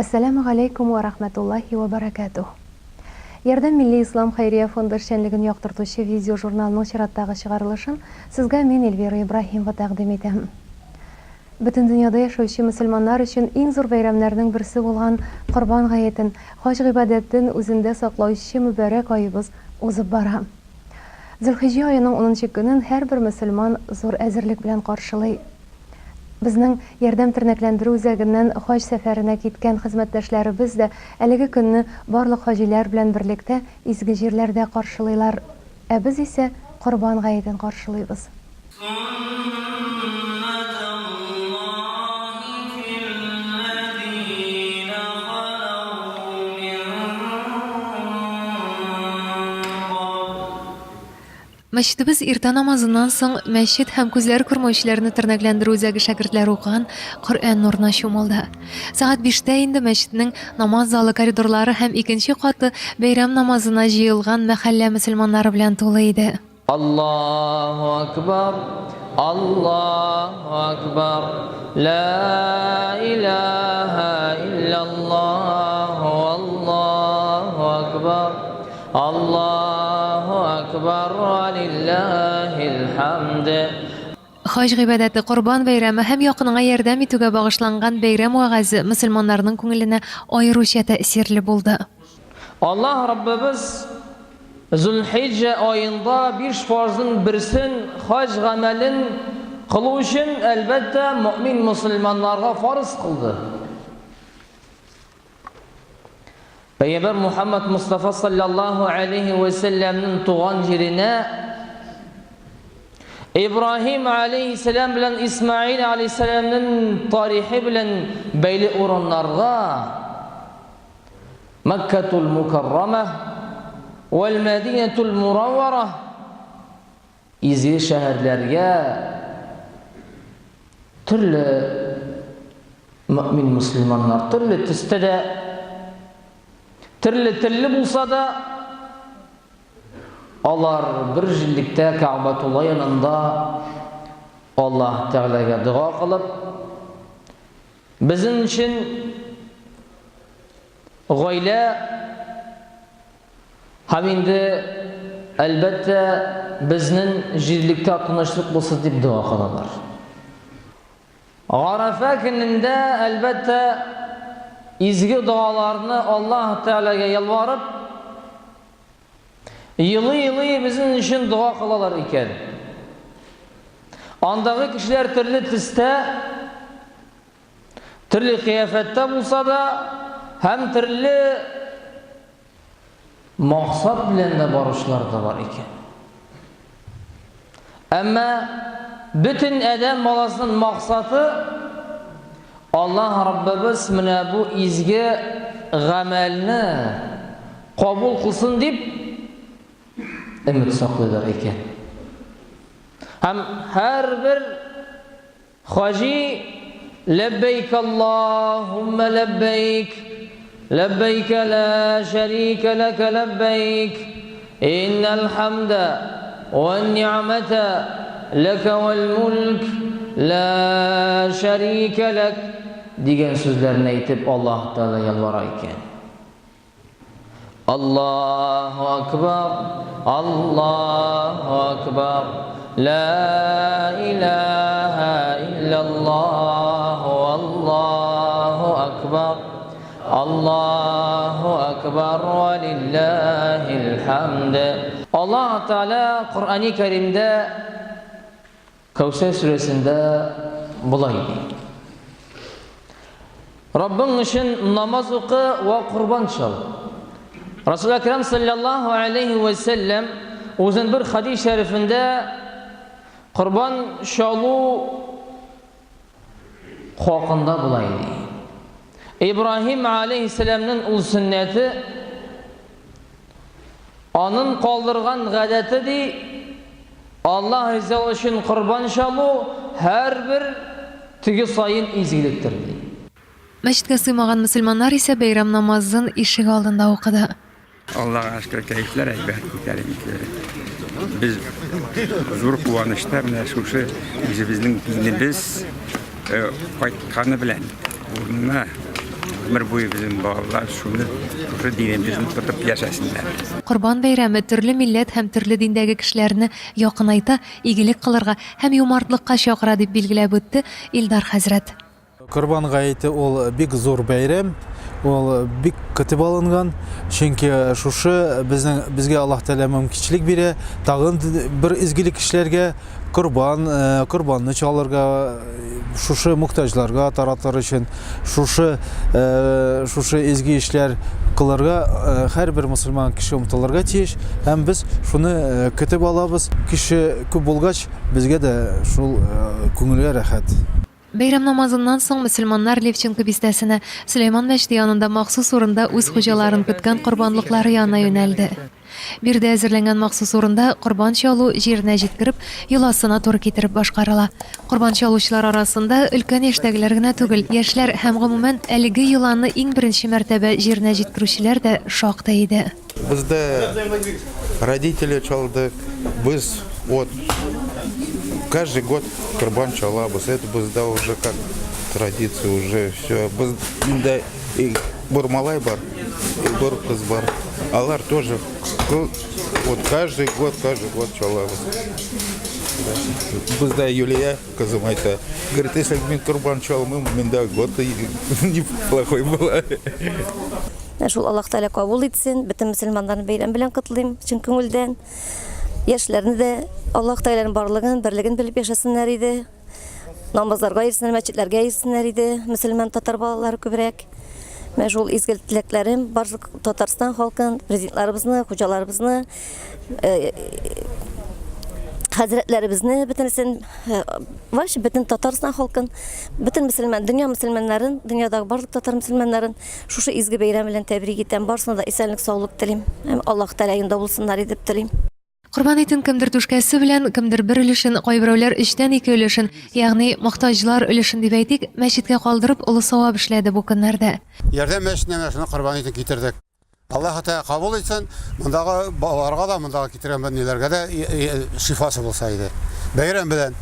Әссәләмү галәйкүм вә рахмәтуллаһи вә бәрәкәтүһ. Ярдәм Милли Ислам хәйрия фонды эшчәнлеген яктыртучы видеожурналның чираттагы чыгарылышын сезгә мин, Эльвира Ибраһимова тәкъдим итәм. Бөтен дөньяда яшәүче мөселманнар өчен иң зур бәйрәмнәрнең берсе булган Корбан гаетен, хаҗ гыйбадәтен үзендә саклаучы мөбарәк аебыз узып бара. Зөлхиҗҗә аеның унынчы көнен һәрбер мөселман зур әзерлек белән каршылый. Безнең Ярдәм тернәкләндерү үзәгеннән хаҗ сәфәренә киткән хезмәттәшләребез дә әлеге көнне барлык хаҗиләр белән берлектә изге җирләрдә каршылыйлар. Ә без исә Корбан гаетен каршылыйбыз. Мәчетебез иртә намазыннан соң мәчет һәм күзләре күрмәүчеләрне тернәкләндерү үзәге шәкертләре укыган Коръән нурына чумылды. Сәгать биштә инде мәчетнең намаз залы коридорлары һәм икенче каты бәйрәм намазына җыелган мәхәллә мөселманнары белән тулы иде. Аллаһу акбар, Аллаһу акбар, ла илаһа иллаллаһу, Аллаһу акбар, Аллаһу акбар, ва лиллаһил хамд. Хаҗ гыйбадәте, Корбан бәйрәме һәм якыныңа ярдәм итүгә багышланган бәйрәм вәгазе мөселманнарның күңеленә аеруча тәэсирле булды. Аллаһ Раббыбыз Зөлхиҗҗә аенда биш фарзның берсен, хаҗ гамәлен кылу өчен, әлбәттә, мөэмин мөселманнарга фарыз кылды. Пәйгамбәр Мухаммад Мустафа саллаллаһу алейһи вә сәлләмнең туган җиренә Ибраһим алейһиссәлам белән Исмаил алейһиссәламнең тарихы белән бәйле урыннарга Мәккәтул Мукаррама вәл Мәдинәтул Мураввара изге шәһәрләргә төрле мөмин мөселманнар төрле төстә дә төрле телле булса да алар бер җирлектә Кәгъбәтулла янында Аллаһ Тәгаләгә дога кылып Безнең өчен гаилә һәм инде, әлбәттә, безнең җирлектә тынычлык булсын дип дога кылалар. Гарәфә көнендә, әлбәттә, изге догаларны Аллаһ Тәгаләгә ялварып, Елый-елый безнең өчен дога кылалар икән. Андагы кешеләр төрле төстә, төрле кыяфәттә булса да, һәм төрле максат белән дә баручылар да бар икән. Әмма бөтен адәм баласының максаты Аллаһ Раббыбыз менә бу изге гамәлне кабул кылсын дип өмет саклыйлар икән. Һәм һәрбер Хаҗи Ләббәйк Аллаһуммә ләббәйк, ләббәйк ла шәрикә ләкә ләббәйк, иннәл хәмдә вән ни'мәтә ләкә вәл мүлк, ла шәрикә ләк дигән сүзләрне әйтеп Аллаһ Тәгалә ялвара икән. Аллаһу акбар, Аллаһу акбар, ла илаһа иллаллаһ, Аллаһу акбар, Аллаһу акбар, ва лиллаһил хамд. Аллаһ Тәгалә Коръәни Кәримдә Кәүсәр сүрәсендә болай ди. Раббың өчен намаз укы вә корбан чал. Расул Әкрәм саллаллаһу алейхи вә сәлләм үзен бер хадис шәрифендә корбан чалу хакында болай ди. Ибраһим алейхиссәламнең ул сөннәте Анын калдырган гадәте ди, Аллаһ ризалыгы өчен корбан чалу һәрбер теге саен изгелектер ди. Мәчеткә сыймаган мөселманнар исә бәйрәм намазын ишек алдында укыды. Аллага шөкер, кәефләр әйбәт, күтәренке. Без зур куанычта менә шушы үзебезнең динебез кайтканы белән урынына. Гомер буе безнең балалар шуны, шушы динебезне тотып яшәсеннәр. Корбан бәйрәме төрле милләт һәм төрле диндәге кешеләрне якынайта, игелек кылырга һәм юмартлыкка чакыра, дип билгеләп үтте Илдар хәзрәт. Корбан гаете ул бик зур бәйрәм, ул бик көтеп алынган, чөнки шушы безнең безгә Аллаһ Тәгалә мөмкинчелек бирә, тагын бер изгелек эшләргә, корбан, э, корбанны чалырга, шушы мохтаҗларга таратыр өчен, шушы э, шушы изге эшләр кылырга э, һәрбер мөселман кеше омтылырга тиеш һәм без шуны көтеп алабыз. Кеше күп булгач, безгә дә шул күңелгә рәхәт. Бәйрәм намазыннан соң мөселманнар Левченко бистәсенә, Сөләйман мәчете янында махсус урында үз хуҗаларын көткән корбанлыклары янына юнәлде. Биредә әзерләнгән махсус урында корбан чалу җиренә җиткереп, йоласына туры китереп башкарыла. Корбан чалучылар арасында өлкән яшьтәгеләр генә түгел, яшьләр һәм, гомумән, әлеге йоланы иң беренче мәртәбә җиренә җиткерүчеләр дә шактый иде. Бездә родители чалдык, без вот каждый год корбан чалабыз. Это бездә уже как традиция уже все. Без инде и бер малай бар, и бер кыз бар. Алар тоже вот каждый год, каждый год чалабыз. Бездә Юлия кызым әйтә, говорит, если мин корбан чалмыйм, миндә год неплохой була. Менә шул Аллаһ Тәгалә кабул итсен. Бөтен мөселманнарны бәйрәм белән котлыйм, чын күңелдән. Яшьләрне дә Аллаһ Тәгаләнең барлыгын, берлеген белеп яшәсеннәр иде. Намазларга йөрсеннәр, мәчетләргә йөрсеннәр иде, мөселман татар балалары күбрәк. Менә шул изге теләкләрем барлык Татарстан халкын, президентларыбызны, хуҗаларыбызны, э, хәзрәтләребезне бөтенесен, э, вообще бөтен Татарстан халкын, бөтен мөселман, дөнья мөселманнарын, дөньядагы барлык татар мөселманнарын Шушы изге бәйрәм белән тәбрик итәм. Барысына да исәнлек, саулык телим. Һәм Аллаһ Тәгалә юнда булсыннар иде дип телим. Корбан итен кемдер түшкәсе белән, кемдер бер өлешен, кайберәүләр өчтән ике өлешен, ягъни мохтаҗлар өлешен дип әйтик, мәчеткә калдырып, олы савап эшләде бу көннәрдә. Ярдәм мәчетенә менә шуны корбан итен китердек. Аллаһы Тәгалә кабул итсен, мондагы балаларга да, мондагы китергән ниләргә дә шифасы булса иде. Бәйрәм белән!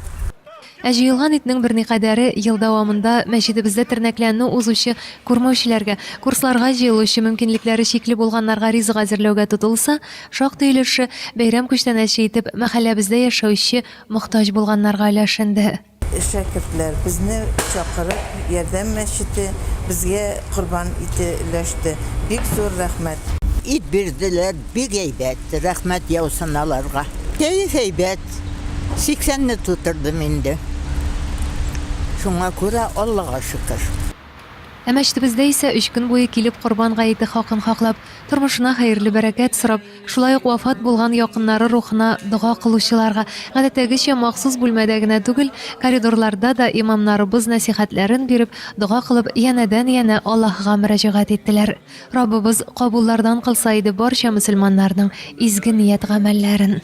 Ә җыелган итнең берникадәре ел дәвамында мәчетебездә тернәкләнү узучы күрмәүчеләргә, курсларга җыелучы мөмкинлекләре чикле булганнарга ризык әзерләүгә тотылса, шактый өлеше, бәйрәм күчтәнәче итеп, мәхәлләбездә яшәүче мохтаҗ булганнарга өләшенде. Шәкертләр безне чакырып, Ярдәм мәчете безгә корбан ите өләште. Бик зур рәхмәт. Ит бирделәр, бик әйбәт, рәхмәт яусын аларга. Кәеф әйбәт, сиксәнне тутырдым инде. Шуңа күрә Аллага шөкер. Ә мәчетебездә исә өч көн буе килеп Корбан гаете хакын хаклап, тормышына хәерле бәрәкәт сорап, шулай ук вафат булган якыннары рухына дога кылучыларга, гадәттәгечә махсус бүлмәдә генә түгел, коридорларда да имамнарыбыз нәсыйхәтләрен биреп, дога кылып, янәдән-янә Аллаһыга мөрәҗәгать иттеләр. Раббыбыз кабуллардан кылса иде барча мөселманнарның изге ният-гамәлләрен.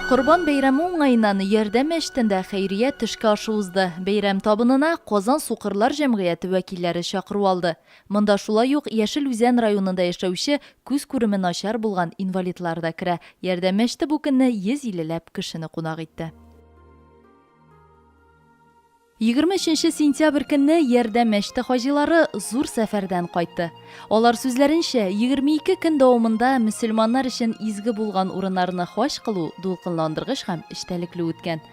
Корбан бәйрәме уңаеннан Ярдәм мәчетендә хәйрия төшке ашы узды. Бәйрәм табынына Казан сукырлар җәмгыяте вәкилләре чакыру алды. Монда шулай ук Яшел Үзән районында яшәүче күз күреме начар булган инвалидлар да керә. Ярдәм мәчете бу көнне 150 ләп кешене кунак итте. 23 сентябрь көнне Ярдәм мәчете хаҗилары зур сәфәрдән кайтты. Алар сүзләренчә, 22 көн дәвамында мөселманнар өчен изге булган урыннарны хаҗ кылу дулкынландыргыч һәм эчтәлекле үткән.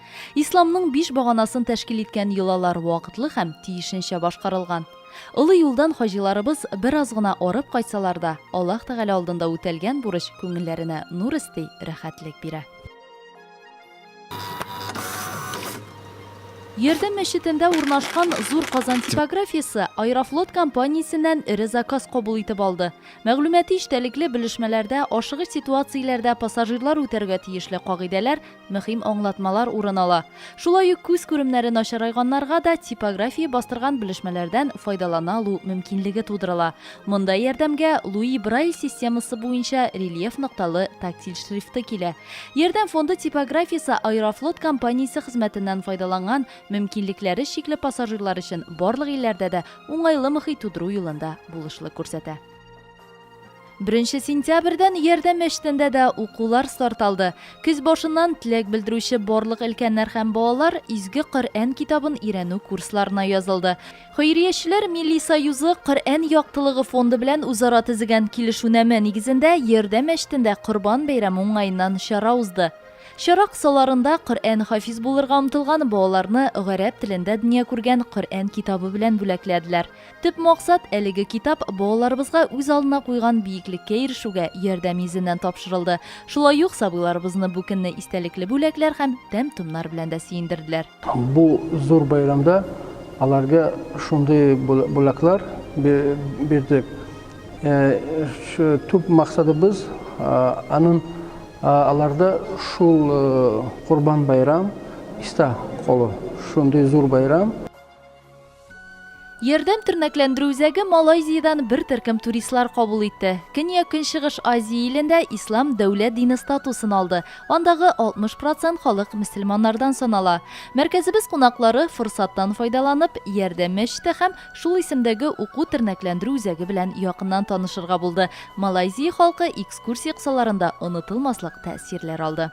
Исламның биш баганасын тәшкил иткән йолалар вакытлы һәм тиешенчә башкарылган. Олы юлдан хаҗиларыбыз бераз гына арып кайтсалар да, Аллаһ Тәгалә алдында үтәлгән бурыч күңелләренә нур өсти, рәхәтлек бирә. Ярдәм мәчетендә урнашкан Зур Казан типографиясе Аэрофлот компаниясеннән эре заказ кабул итеп алды. Мәгълүмати эчтәлекле белешмәләрдә ашыгыч ситуацияләрдә пассажирлар үтәргә тиешле кагыйдәләр, мөһим аңлатмалар урын ала. Шулай ук күз күремнәре начарайганнарга да типография бастырган белешмәләрдән файдалана алу мөмкинлеге тудырыла. Монда ярдәмгә Луи Брайль системасы буенча рельеф нокталы тактиль шрифты килә. Ярдәм фонды типографиясе Аэрофлот компаниясе хезмәтеннән файдаланган мөмкинлекләре чикле пассажирлар өчен барлык илләрдә дә уңайлы мохит тудыру юлында булышлык күрсәтә. Беренче сентябрьдән Ярдәм мәчетендә дә укулар старт алды. Көз башыннан теләк белдерүче барлык өлкәннәр һәм балалар Изге Коръән китабын өйрәнү курсларына язылды. Хәйриячеләр Милли союзы Коръән яктылыгы фонды белән үзара төзегән килешүнамә нигезендә Ярдәм мәчетендә Корбан бәйрәме уңаеннан чара узды. Чара кысаларында Коръән хафиз булырга омтылган балаларны гарәп телендә дөнья күргән Коръән китабы белән бүләкләделәр. Төп максат, әлеге китап балаларыбызга үз алдына куйган биеклеккә ирешүгә ярдәм йөзеннән тапшырылды. Шулай ук сабыйларыбызны бу көнне истәлекле бүләкләр һәм тәм-томнар белән дә сөендерделәр. Бу зур бәйрәмдә аларга шундый бүләкләр бирдек. Төп максатыбыз аның аларда шул Корбан байрам истә калу, шундый зур байрам. Ярдәм тернәкләндерү үзәге Малайзиядән бер төркем туристлар кабул итте. Көньяк-Көнчыгыш Азия илендә ислам дәүләт дине статусын алды. Андагы 60 процент халык мөселманнардан санала. Мәркәзебез кунаклары, форсаттан файдаланып, Ярдәм мәчете һәм Шул исемдәге уку-тернәкләндерү үзәге белән якыннан танышырга булды. Малайзия халкы экскурсия кысаларында онытылмаслык тәэсирләр алды.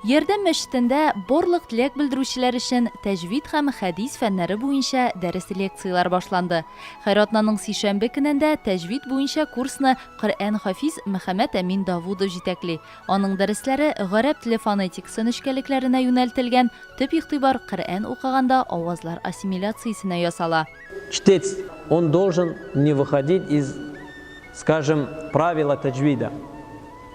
Ярдәм мәчетендә барлык теләк белдерүчеләр өчен тәҗвид һәм хәдис фәннәре буенча дәрес-лекцияләр башланды. Һәр атнаның сишәмбе көнендә тәҗвид буенча курсны Коръән-хафиз Мөхәммәт Әмин Давудов җитәкли. Аның дәресләре гарәп теле фонетикасы нечкәлекләренә юнәлтелгән, Төп игътибар Коръән укыганда авазлар ассимиляциясенә ясала. Чтец, он должен не выходить из, скажем, правила таджвида.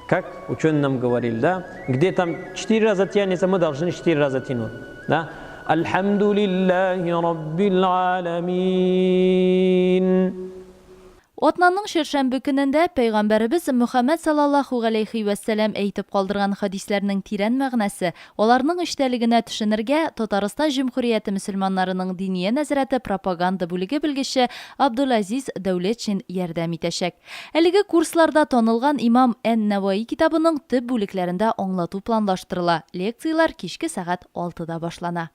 Как ученые нам говорили, да? Где там четыре раза тянется, мы должны четыре раза тянуть, да? Альхамдулиллахи раббил аламин. Атнаның чәршәмбе көнендә Пәйгамбәребез Мөхәммәд саллаллаһу галәйһи вә сәлам әйтеп калдырган хәдисләрнең тирән мәгънәсе, аларның эчтәлегенә төшенергә Татарстан Җөмһүрияте мөселманнарының Диния нәзарәте пропаганда бүлеге белгече Абдулазиз Дәүләтшин ярдәм итәчәк. Әлеге курсларда танылган имам Ән-Нәваи китабының төп бүлекләрендә аңлату планлаштырыла, лекцияләр кичке сәгать алтыда башлана.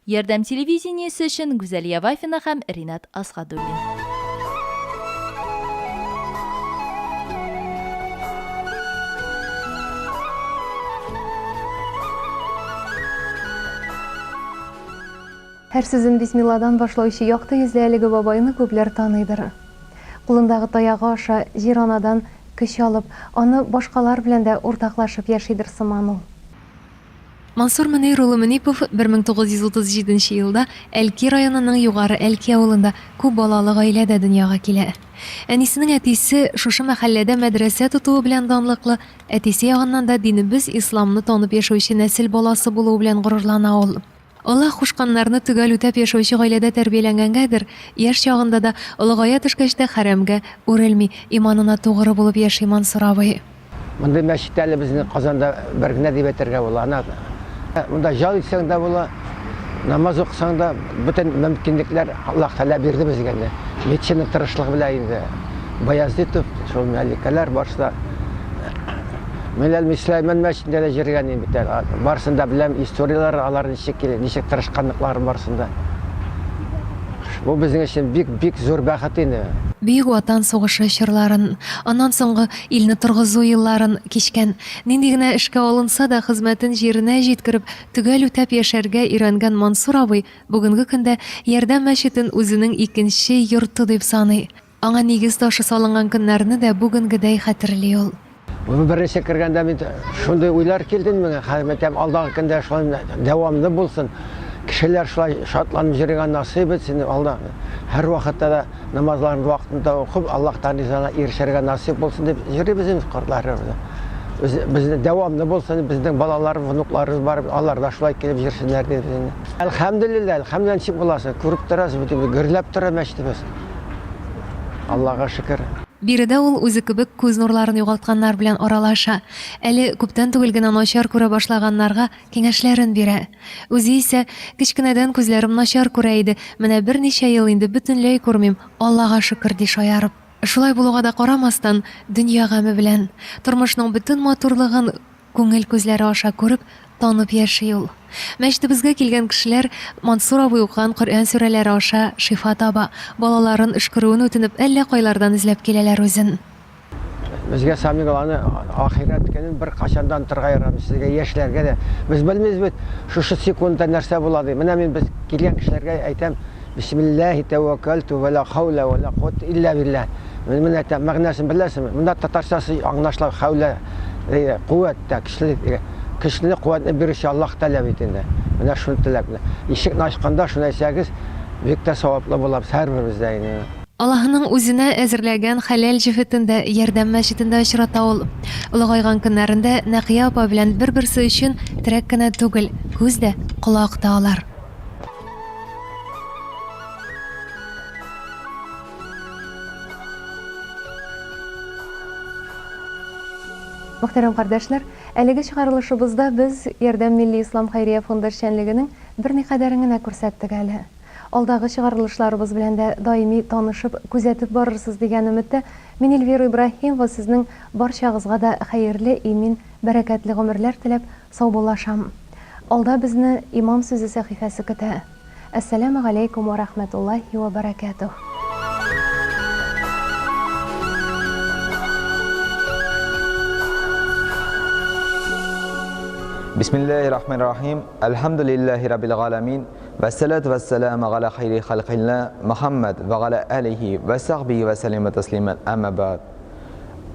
Ярдәм телевидениесе өчен Гүзәлия Вафина һәм Ринат Асхадуллин. Һәр сүзен бисмилладан башлаучы якты йөзле әлеге бабайны күпләр таныйдыр. Кулындагы таягы аша җир-анадан көч алып, аны башкалар белән дә уртаклашып яшидер сыман ул. Мансур Мөнир улы Мөнипов 1937 нче елда Әлки районының Югары Әлки авылында күп балалы гаиләдә дөньяга килә. Әнисенең әтисе шушы мәхәлләдә мәдрәсә тотуы белән данлыклы, әтисе ягыннан да динебез исламны танып яшәүче нәсел баласы булуы белән горурлана ул. Аллаһ кушканнарны төгәл үтәп яшәүче гаиләдә тәрбияләнгәнгәдер, яшь чагында да, олыгая төшкәч тә хәрәмгә үрелми, иманына тугры булып яши Мансур абый. Мондый мәчет әле безнең Казанда бер генә дип әйтергә була. Ана монда ял итсәң дә була, намаз укысаң да, бөтен мөмкинлекләр Аллаһ Тәгалә бирде безгә инде. Медицина тырышлыгы белән инде. Баязитов, шул мәликәләр барысы да. Мин әле Сөләйман мәчетендә дә йөргән идем бит әле. Барысын да беләм, историяләр алар ничек килә, ничек тырышканлыкларын барысын да. Бу безнең өчен бик-бик зур бәхет инде. Бөек Ватан сугышы чорларын, аннан соңгы илне торгызу елларын кичкән, нинди генә эшкә алынса да, хезмәтен җиренә җиткереп, төгәл үтәп яшәргә өйрәнгән Мансур абый бүгенге көндә Ярдәм мәчетен үзенең икенче йорты дип саный. Аңа нигез ташы салынган көннәрне дә бүгенгедәй хәтерли ул. Бу беренче кергәндә мин шундый уйлар килде миңа, хәзер әйтәм, алдагы көндә шулай дәвамлы булсын, кешеләр шулай шатланып йөрергә насыйп итсен, Алла һәрвакытта да намазларын вакытында укып, Аллаһтан ризалыгына ирешергә насыйп булсын дип йөрибез инде картлар. Безне дәвамлы булсын, безнең балалар, внукларыбыз бар, алар да шулай килеп йөрсеннәр дибез инде. Әлхәмдүлилләһ, әлхәмдүлилләһ, ничек буласың, күреп торасыз, бөтен гөрләп тора мәчетебез. Аллага шөкер. Биредә ул үзе кебек күз нурларын югалтканнар белән аралаша. Әле күптән түгел генә начар күрә башлаганнарга киңәшләрен бирә. Үзе исә, Кечкенәдән күзләрем начар күрә иде, менә берничә ел инде бөтенләй күрмим, Аллага шөкер, ди шаярып. Шулай булуга да карамастан, дөнья гаме белән, тормышның бөтен матурлыгын күңел күзләре аша күреп, танып яши ул. Мәчетебезгә килгән кешеләр Мансур абый укыган Коръән сүрәләре аша шифа таба, балаларын өшкерүен үтенеп әллә кайлардан эзләп киләләр үзен. Безгә самый главный ахирәт көнен беркайчан да онытырга ярамый сезгә, яшьләргә дә. Без белмибез бит, шушы секундта нәрсә була ди. Менә мин без килгән кешеләргә әйтәм, Бисмилләһи тәвәккәлтү вә лә хәүлә вә лә куәтә илля билләһ. Мин моны әйтәм, мәгънәсен беләсезме? Монда татарчасы аңлашыла, хәүлә, куәт тә, көчле, көчне, куәтне бирүче Аллаһ Тәгалә бит инде. Менә шуны теләп. Ишекне ачканда шуны әйтсәгез, бик тә саваплы булабыз һәрберебез дә инде. Аллаһының үзенә әзерләгән хәләл җефетен дә Ярдәм мәчетендә очрата ул. Олыгайган көннәрендә Нәкыя апа белән бер-берсе өчен терәк кенә түгел, күз дә, колак та алар. Мөхтәрәм кардәшләр, әлеге чыгарылышыбызда без Ярдәм милли ислам хәйрия фонды эшчәнлегенең берникадәрен генә күрсәттек әле. Алдагы чыгарылышларыбыз белән дә даими танышып, күзәтеп барырсыз дигән өметтә, мин Эльвира Ибраһимова сезнең барчагызга да хәерле, имин, бәрәкәтле гомерләр теләп, саубуллашам. Алда безне Имам сүзе сәхифәсе көтә. Әссәләмү галәйкүм вә рәхмәтуллаһи вә бәрәкәтүһ. Бисмиллаһи рахмани рахим. Әлхәмдүлиллаһи раббил галәмин. Вәссәлату вәссәламу галя хайри халкилла Мөхәммәд вә галя алихи вә сахбихи вә сәллима тәслиман. Әмма бәгъд.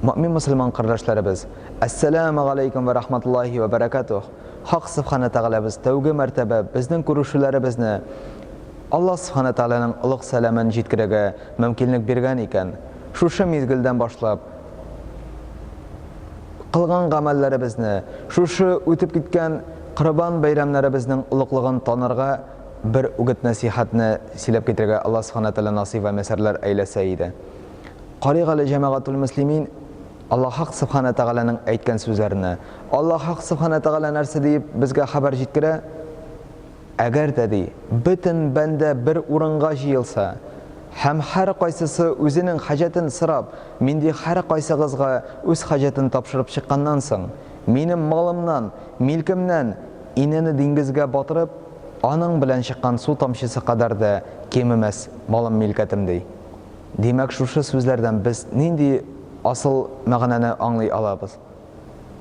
Мөэмин мөселман кардәшләребез, Әссәләмү галәйкүм вә рахматуллаһи вә бәрәкәтүһ. Хак Сүбхәнә Тәгаләбез тәүге мәртәбә безнең күрешүләребезне Аллаһ Сүбхәнә Тәгаләнең олуг сәламен җиткерергә мөмкинлек биргән икән, шушы мизгелдән башлап кылган гамәлләребезне, шушы үтеп киткән Корбан бәйрәмнәребезнең олуглыгын танырга бер үгет-нәсыйхәтне сөйләп китергә Аллаһ Сүбхәнә Тәгалә насыйп вә мияссәрләр әйләсә иде. Карыйк әле, җәмәгатүл мөслимин, Аллаһ Хак Сүбхәнә Тәгаләнең әйткән сүзләренә. Аллаһ Хак Сүбхәнә Тәгалә нәрсә диеп безгә хәбәр җиткерә? Әгәр дә, ди, бөтен бәндә бер урынга җыелса, һәм һәркайсысы үзенең хаҗәтен сорап, мин, ди, һәркайсыгызга үз хаҗәтен тапшырып чыкканнан соң, минем малымнан, милкемнән инәне диңгезгә батырып, аның белән чыккан су тамчысы кадәр дә кимемәс малым-милкәтем, ди. Димәк, шушы сүзләрдән без нинди асыл мәгънәне аңлый алабыз?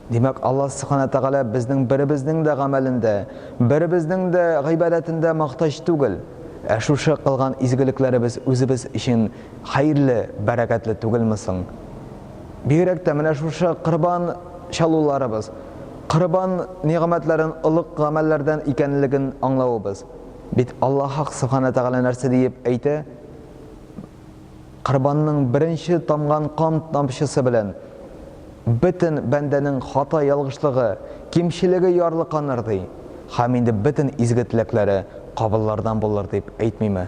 Димәк, Аллаһ Сүбхәнә Тәгалә безнең беребезнең дә гамәлендә, беребезнең дә гыйбадәтендә мохтаҗ түгел. Ә шушы кылган изгелекләребез үзебез өчен хәерле, бәрәкәтле түгелме соң? Бигрәк тә менә шушы корбан чалуларыбыз, корбан нигъмәтләрен олуг гамәлләрдән икәнлеген аңлавыбыз. Бит Аллаһ Хак Сүбхәнә Тәгалә нәрсә диеп әйтә? Корбанның беренче тамган кан тамчысы белән бөтен бәндәнең хата-ялгышлыгы, кимчелеге ярлыканыр, ди, һәм инде бөтен изге теләкләре кабыллардан булыр, дип әйтмиме?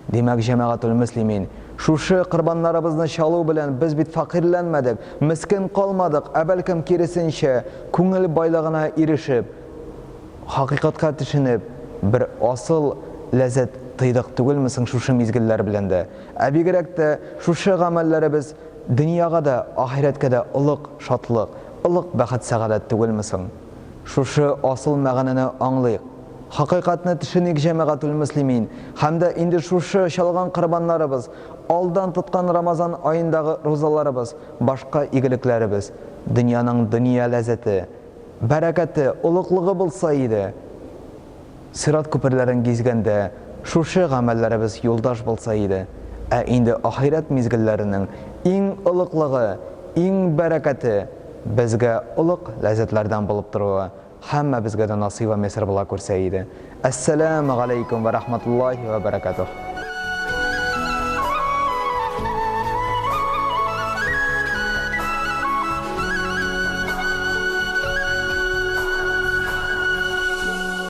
Димәк, җәмәгатүл-мөслимин, шушы корбаннарыбызны чалу белән без бит фәкыйрьләнмәдек, мескен калмадык, ә бәлкем, киресенчә, күңел байлыгына ирешеп, Хакыйкатькә төшенеп, бер асыл ләззәт тойдык түгелме соң шушы мизгелләр белән дә? Ә бигрәк тә шушы гамәлләребез дөньяга да, ахирәткә дә олуг шатлык, олуг бәхет-сәгадәт түгелме соң? Шушы асыл мәгънәне аңлыйк, хакыйкатьне төшеник, җәмәгатүл-мөслимин, һәм дә инде шушы чалган корбаннарыбыз, алдан тоткан Рамазан аендагы рузаларыбыз, башка игелекләребез, дөньяның дөнья ләззәте, Бәрәкәте, олуглыгы булса иде. Сират күперләрен гизгәндә, шушы гамәлләребез юлдаш булса иде. Ә инде ахирәт мизгелләренең иң олуглыгы, иң бәрәкәте безгә олуг ләззәтләрдән булып торуы һәммәбезгә дә насыйп вә мияссәр була күрсә иде. Әссәләмү галәйкүм вә рахматуллаһи вә бәрәкәтүһ.